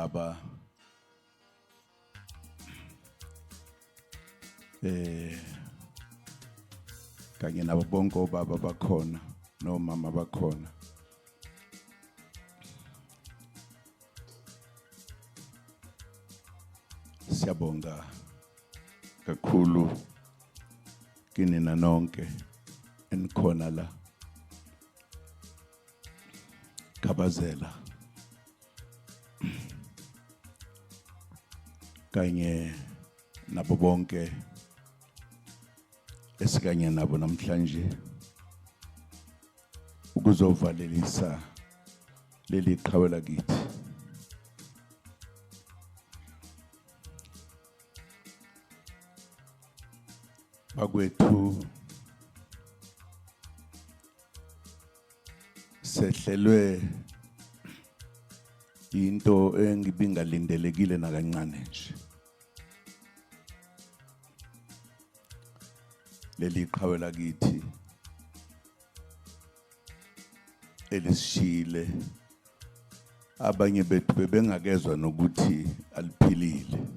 Baba kanye nabo bonke obaba bakhona nomama bakhona. Siyabonga kakhulu kinina nonke enikhona la. Khabazela kanye nabo bonke esikanye nabo namhlanje ukuzovalelisa leli qhawe lakithi. Bakwethu, sehlelwe into engibingalindelekile nakancane nje. Leli qhawe lakithi elisishile, abanye bethu bebengakezwa nokuthi aliphilile.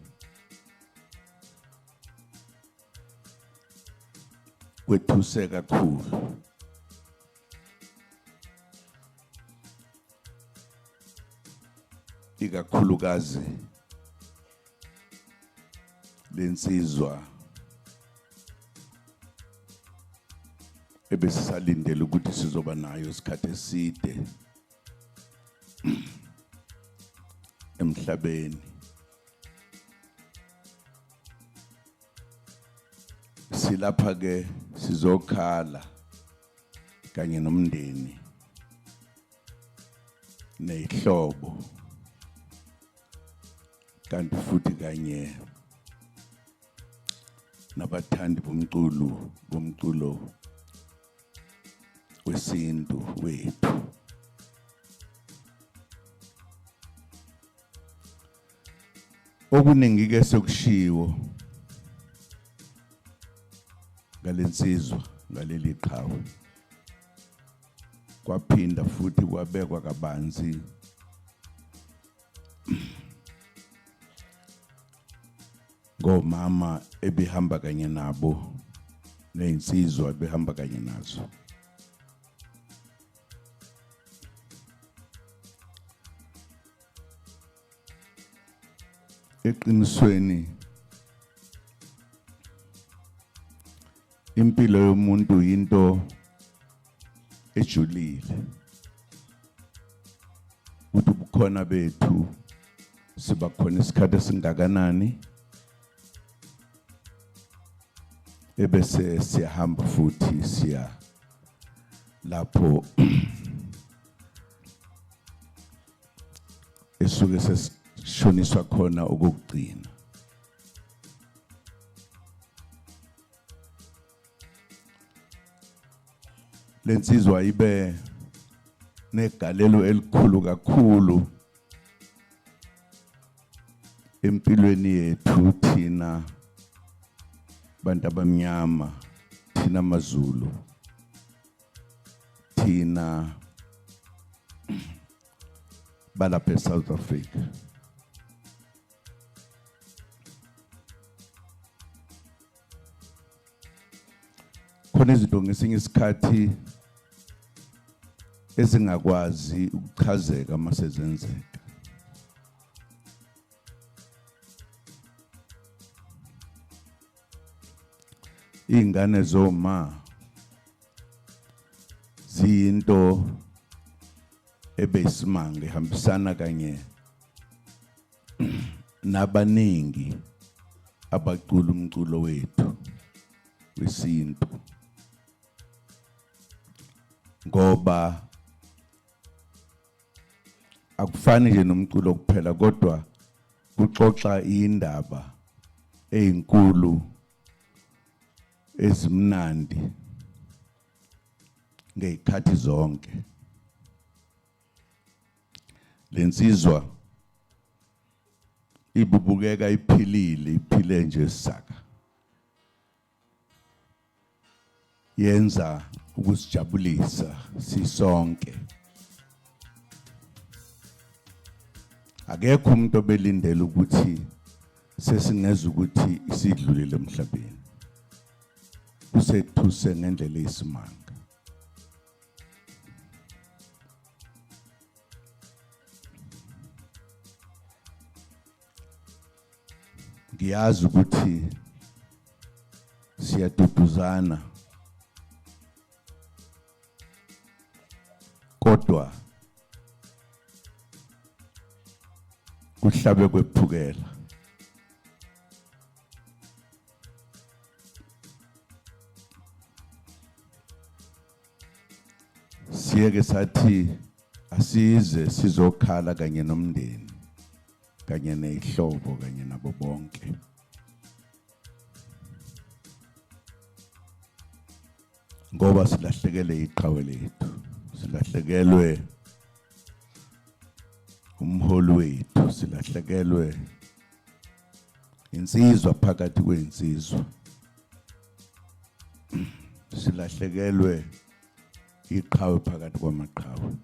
Kwethuse kakhulu. Ikakhulukazi lensizwa ebesisalindele ukuthi sizoba nayo isikhathi eside emhlabeni. Silapha ke sizokhala kanye nomndeni nehlobo, kanti futhi kanye nabathandi bomculo wesintu wethu. Okuningi ke sekushiwo ngalensizwa, ngaleli qhawe, kwaphinda futhi kwabekwa kabanzi ngomama ebihamba kanye nabo nezinsizwa ebihamba kanye nazo. Eqinisweni, impilo yomuntu into ejulile, ukuthi ubukhona bethu siba khona isikhathi esingakanani ebese siyahamba futhi siya lapho esuke sesishoniswa khona okokugcina. Lensizwa ibe negalelo elikhulu kakhulu empilweni yethu thina bantu abamnyama, thina maZulu, thina balapha eSouth Africa. Khona izinto ngesinye isikhathi ezingakwazi ukuchazeka uma sezenzeka. Iy'ngane zoma ziyinto ebeyisimanga, ihambisana kanye nabaningi abacula umculo wethu wesintu, ngoba akufani nje nomculo kuphela, kodwa kuxoxa indaba ezinkulu ezimnandi ngezikhathi zonke. Lensizwa ibubukeka iphilile, iphile nje saka, yenza ukusijabulisa sisonke. Akekho umuntu obelindele ukuthi sesingeza ukuthi isidlulile emhlabeni. Kusethuse ngendlela eyisimanga. Ngiyazi ukuthi siyaduduzana kodwa kuhlabe kwephukela. Siyeke sathi asize sizokhala kanye nomndeni kanye nehlobo kanye nabo bonke. Ngoba silahlekele iqhawe lethu, silahlekelwe umholi wethu, silahlekelwe insizwa phakathi kwezinsizwa, silahlekelwe iqhawe phakathi kwamaqhawe.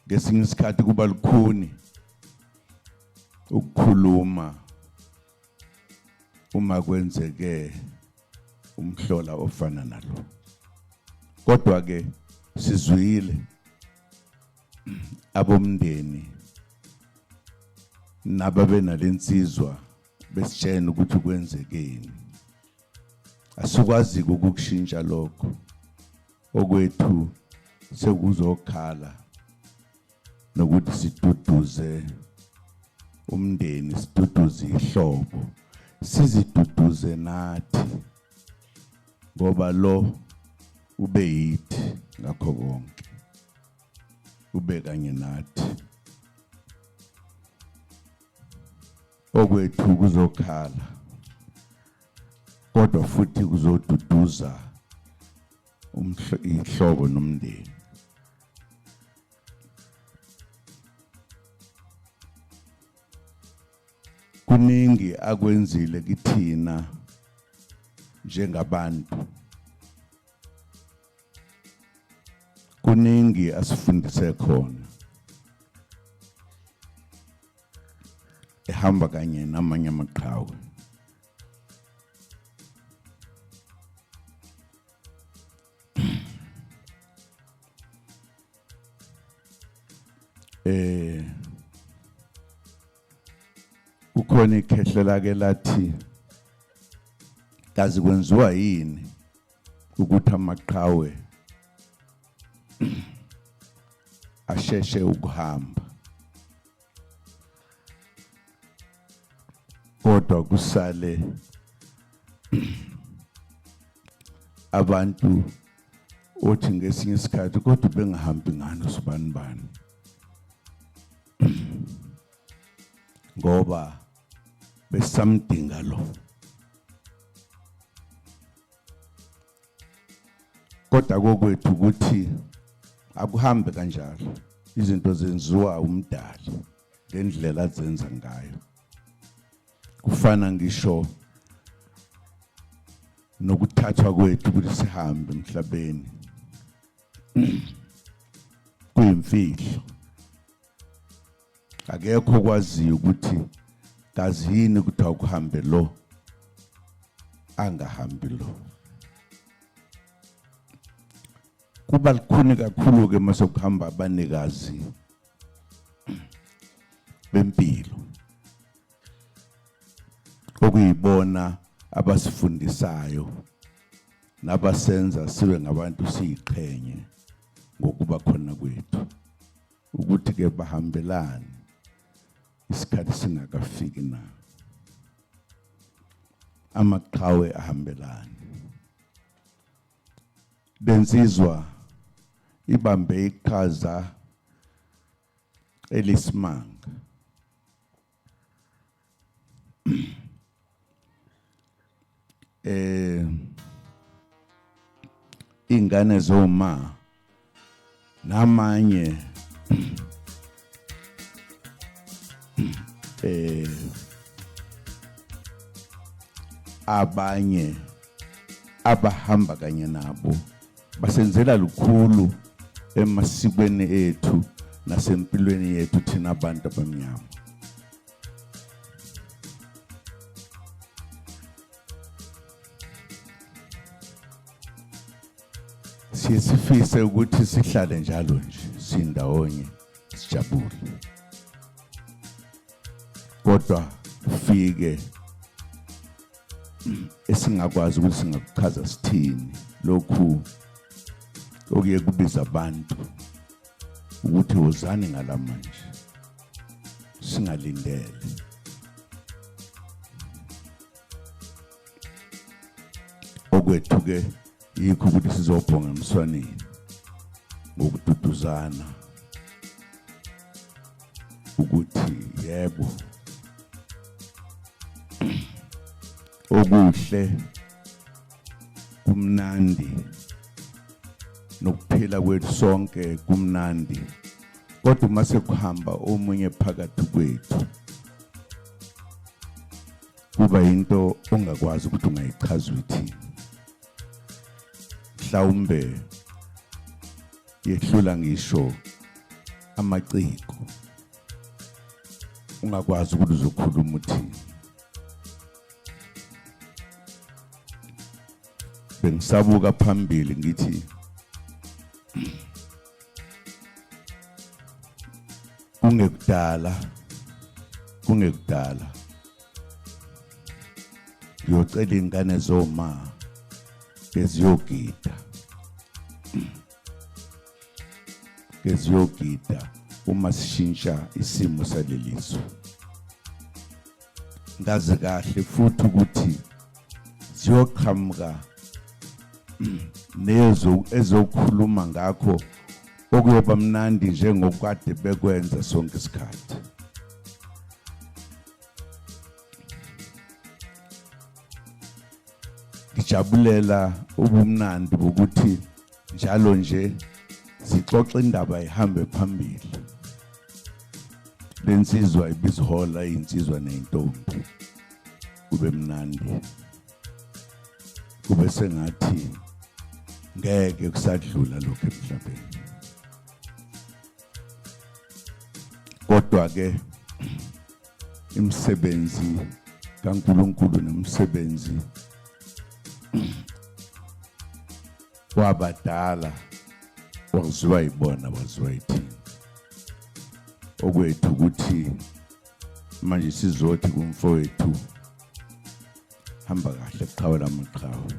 Ngesinye isikhathi kuba lukhuni ukukhuluma uma kwenzeke umhlola ofana nalo, kodwa ke sizwile abomndeni nababenalensizwa besitshena ukuthi kwenzekeni. Asikwazi ukukushintsha lokho, okwethu sekuzokhala nokuthi siduduze umndeni, siduduze ihlobo, siziduduze nathi, ngoba lo ube yithi ngakho konke, ube kanye nathi. Okwethu kuzokhala kodwa futhi kuzoduduza ihlobo nomndeni. Kuningi akwenzile kithina njengabantu, kuningi asifundise khona, ehamba kanye namanye amaqhawe. Kukhona ikhehle lake lathi kazi kwenziwa yini ukuthi amaqhawe asheshe ukuhamba, kodwa kusale abantu othi ngesinye isikhathi kodwa bengahambi ngani usibani bani, ngoba besamdinga lo. Kodwa kokwethu ukuthi akuhambe kanjalo, izinto zenziwa umdali ngendlela azenza ngayo. Kufana ngisho nokuthathwa kwethu ukuthi sihambe emhlabeni kuyimfihlo, akekho okwaziyo ukuthi kazi yini ukuthi akuhambe lo angahambi lo. Kuba lukhuni kakhulu ke mase kuhamba abanikazi bempilo, okuyibona abasifundisayo nabasenza sibe ngabantu siyiqhenye ngokuba khona kwethu, ukuthi ke bahambelane isikhathi singakafiki na. Amaqhawe ahambelane. Lensizwa ibambe iqhaza elisimanga. Ingane zoma namanye abanye abahamba kanye nabo Basenzela lukhulu emasikweni ethu nasempilweni yethu thina abantu abamnyama. Siye sifise ukuthi sihlale njalo nje sindawonye sijabule, kodwa kufike esingakwazi ukuthi singakuchaza sithini lokhu okuye kubiza abantu ukuthi wozani ngalamanje singalindele. Okwethu ke yikho ukuthi sizobhonga emswaneni ngokududuzana ukuthi yebo, okuhle kumnandi nokuphila kwethu sonke kumnandi, kodwa uma sekuhamba omunye phakathi kwethu kuba into ongakwazi ukuthi ungayichaza uthini. Mhlawumbe yehlula ngisho amaciko, ungakwazi ukuthi uzokhuluma uthini. Bengisabuka phambili ngithi kungekudala, kungekudala ngiyocela ingane zoma beziyogida, beziyogida uma sishintsha isimo salelizwe. Ngazi kahle futhi ukuthi ziyoqhamuka nezo ezokhuluma ngakho okuyoba mnandi njengokade bekwenza sonke isikhathi. Ngijabulela ubumnandi bokuthi njalo nje sixoxe indaba ihambe phambili. Lensizwa ibizihola insizwa nentombi, kube mnandi, kube sengathi ngeke kusadlula lokho emhlabeni. Kodwa ke imisebenzi kaNkuluNkulu nomsebenzi wabadala waziwa yibona, waziwa yithina. Okwethu ukuthi manje sizothi kumfowethu hamba kahle qhawe lamaqhawe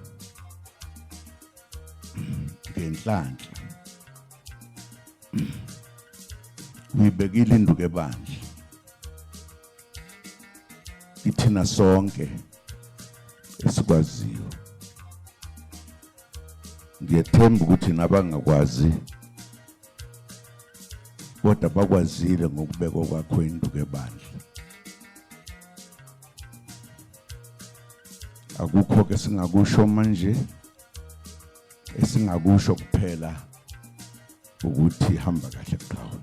ngenhlanhla uyibekile induku ebandla ithina sonke esikwaziyo. Ngiyethemba ukuthi nabangakwazi kodwa bakwazile ngokubekwa kwakho induku ebandla. Akukho ke singakusho manje, esingakusho kuphela ukuthi hamba kahle qhawe,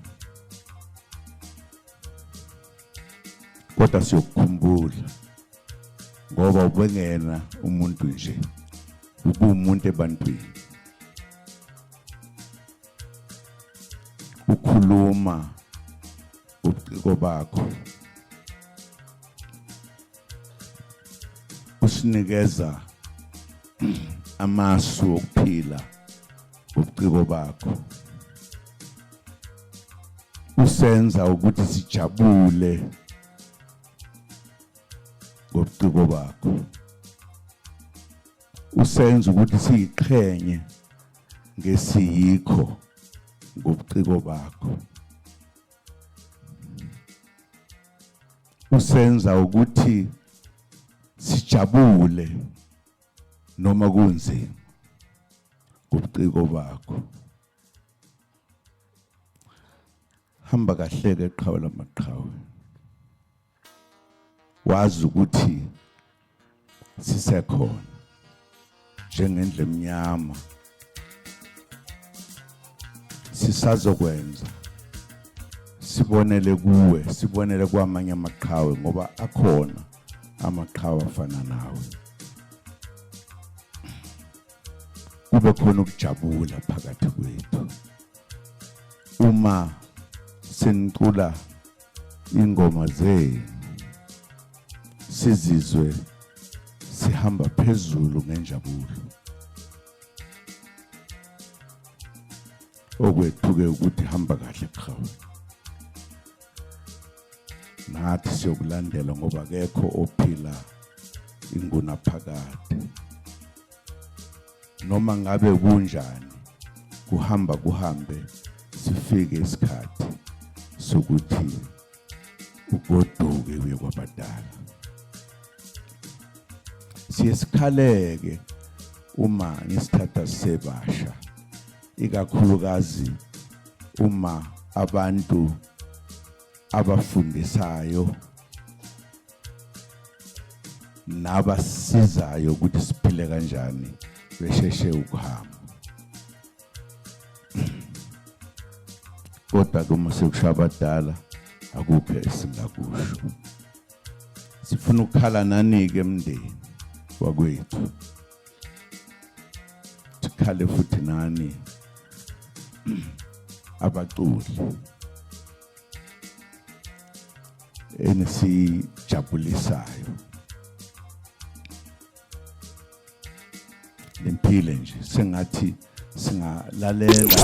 kodwa siyokukhumbula ngoba ubengena umuntu nje, ubuwumuntu ebantwini, ukhuluma ubuciko bakho, usinikeza amasu okuphila ubuciko bakho, usenza ukuthi sijabule ngobuciko bakho, usenza ukuthi siyiqhenye ngesiyikho ngobuciko bakho, usenza ukuthi sijabule noma kunzima ngobuciko bakho. Hamba kahle ke qhawe lamaqhawe, wazi ukuthi sisekhona njengendle emnyama, sisazokwenza sibonele kuwe, sibonele kwamanye amaqhawe ngoba akhona amaqhawe afana nawe. Kube khona ukujabula phakathi kwethu uma senicula ingoma zenu, sizizwe sihamba phezulu ngenjabulo. Okwethu-ke ukuthi hamba kahle qhawe, nathi siyokulandela ngoba akekho ophila ingunaphakade. Noma ngabe kunjani, kuhamba kuhambe sifike isikhathi sokuthi ugoduke uye kwabadala. Siye sikhaleke uma nisithatha sebasha, ikakhulukazi uma abantu abafundisayo nabasizayo ukuthi siphile kanjani besheshe ukuhamba. Kodwa ke uma sekusho abadala, akukho esingakusho. Sifuna ukukhala nani-ke emndeni wakwethu, sikhale futhi nani abaculi enisijabulisayo. Lemphile nje sengathi singalalela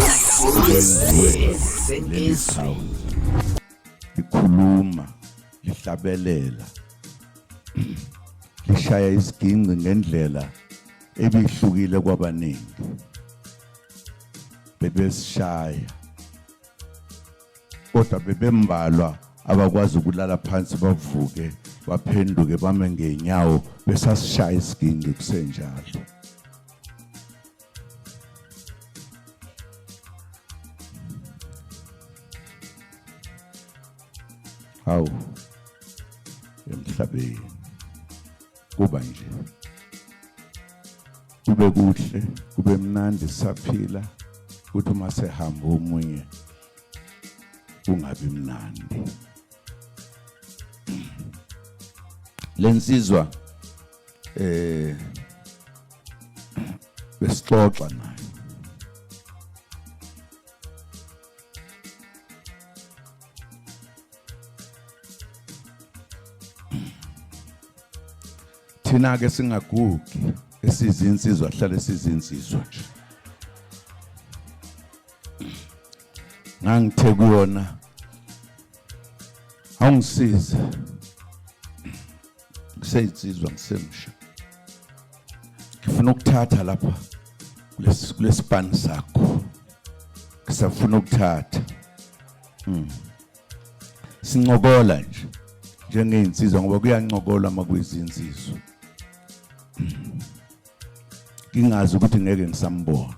okwenziwe leli qhawe, likhuluma, lihlabelela, lishaya isiginci ngendlela ebihlukile kwabaningi bebesishaya, kodwa bebembalwa abakwazi ukulala phansi bavuke baphenduke bame ngenyawo besasishaya isiginci kusenjalo. Hawu, emhlabeni kuba nje kube kuhle, kube mnandi saphila, kuthi uma sehamba omunye kungabi mnandi. Lensizwa besixoxa nayo, thina ke singagugi, esizinsizwa hlale sizinsizwa nje. Ngangithe kuyona, awungisize, ngiseyinsizwa, ngisemsha, ngifuna ukuthatha lapha kulesipani sakho, ngisafuna ukuthatha. Sincokola nje njengey'nsizwa ngoba kuyancokolwa uma kuyizinsizwa. Ngingazi ukuthi ngeke ngisambona,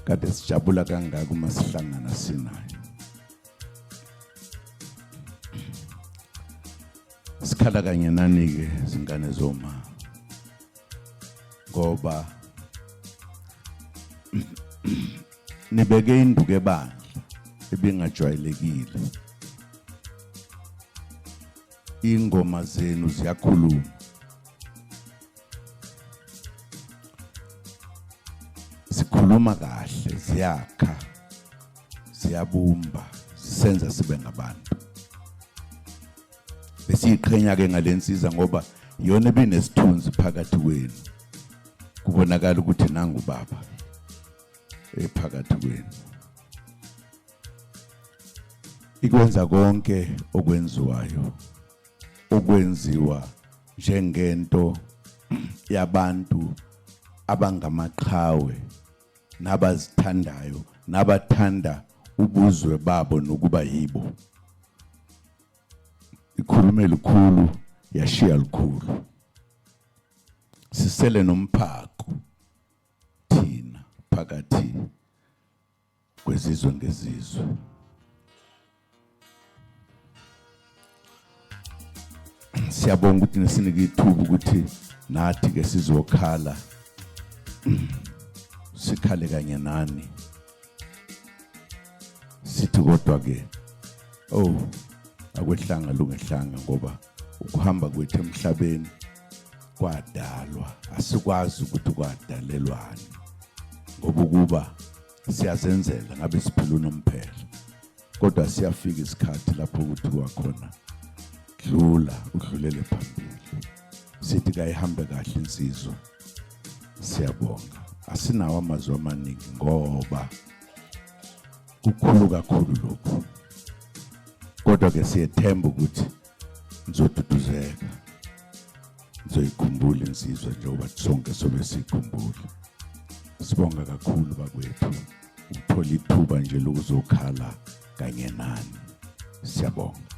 kade sijabula kangaka uma sihlangana sinayo. Sikhala kanye nani-ke zingane zoma, ngoba nibeke induku ebandla ebingajwayelekile. Ingoma zenu ziyakhuluma, sikhuluma kahle, ziyakha, ziyabumba, zisenza sibe ngabantu. Besiyiqhenya ke ngalensiza ngoba iyona ebinesithunzi phakathi kwenu, kubonakala ukuthi nangu baba ephakathi kwenu. Ikwenza konke okwenziwayo, okwenziwa njengento yabantu abangamaqhawe nabazithandayo nabathanda ubuzwe babo nokuba yibo. Ikhulume lukhulu, yashiya lukhulu. Sisele nomphako thina phakathi kwezizwe ngezizwe. Siyabonga ukuthi nisinike ithuba ukuthi nathi ke sizokhala, sikhale kanye nani. Sithi kodwa ke, oh, akwehlanga lungehlanga, ngoba ukuhamba kwethu emhlabeni kwadalwa, asikwazi ukuthi kwadalelwani. Ngoba ukuba siyazenzela ngabe siphila unomphela. Kodwa siyafika isikhathi lapho kuthiwa khona dlula udlulele phambili. Sithi kayihambe kahle insizwa. Siyabonga. Asinawo amazwi amaningi ngoba kukhulu kakhulu lokhu. Kodwa ke siyethemba ukuthi nizoduduzeka. Nizoyikhumbula insizwa njengoba sonke sobe sikhumbula. Sibonga kakhulu bakwethu ukuthola ithuba nje lokuzokhala kanye nani. Siyabonga.